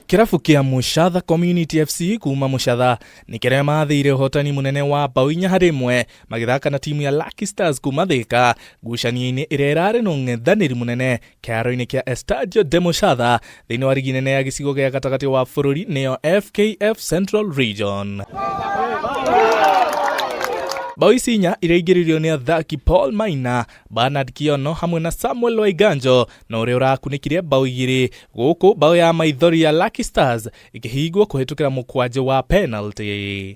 Kĩrabu kĩa Mũcatha Community FC kuma Mũcatha nĩ kĩrĩa mathĩire ũhotani mũnene wa mbaũ 4-1 magĩthaka na timu ya Lucky Stars kuma Thika ngucanio-inĩ ĩrĩa ĩrarĩ na ũng'ethanĩri mũnene kĩharo-inĩ kĩa Estadio de Mũcatha thĩinĩ wa rigi nene ya gĩcigo gĩa gatagatĩ wa bũrũri nĩyo FKF Central Region. Mbaũ ici inya iraingĩririo nĩ athaki Paul Maina, Bernard Kiono hamwe na Samuel Waiganjo na ũrĩa ũrakunĩkire mbaũ igĩrĩ gũkũ mbaũ ya maithori ya Lucky Stars ĩkĩhingwo kũhĩtũkĩra mũkwanjũ wa penalty.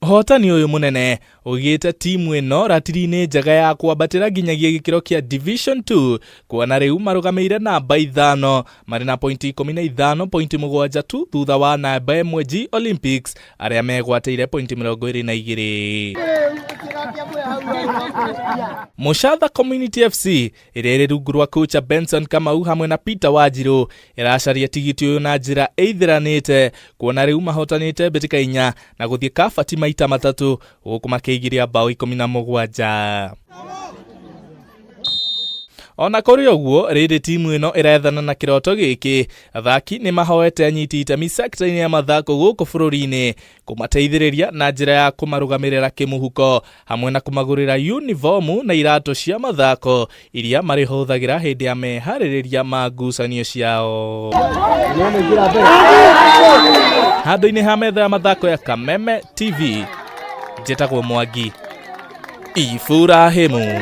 Ũhotani ũyũ mũnene ũigĩte timu ĩno ratiri-inĩ njega ya kwambatĩra nginyagia gĩkĩro kĩa Division 2 kuona rĩu marũgamĩire namba 5 marĩ na pointi 15, pointi 7 tu thutha wa namba 1 G Olympics arĩa megwatĩire pointi 22. Mũcatha Community FC ĩrĩa ĩrĩ rungu rwa kocha Benson Kamau hamwe na Peter Wanjiru ĩracaria tigiti ũyũ na njĩra ĩithĩranĩte kuona rĩu mahotanĩte mbĩtĩka 4 na gũthiĩ kabati maita 3 gũkũ makĩingĩria mbaũ 17. Ona kũrĩ ũguo rĩrĩ timu ĩno ĩrethana na kĩroto gĩkĩ, athaki nĩ mahoete anyiti itemi sekta-inĩ ya mathako gũkũ bũrũri-inĩ kũmateithĩrĩria na njĩra ya kũmarũgamĩrĩra kĩmũhuko hamwe na kũmagũrĩra uniformu na iratũ cia mathako iria marĩhũthagĩra hĩndĩ ya meharĩrĩria ma ngucanio ciao. Handũ-inĩ ha metha ya mathako ya Kameme TV, njĩtagwo Mwangi Iburahimu.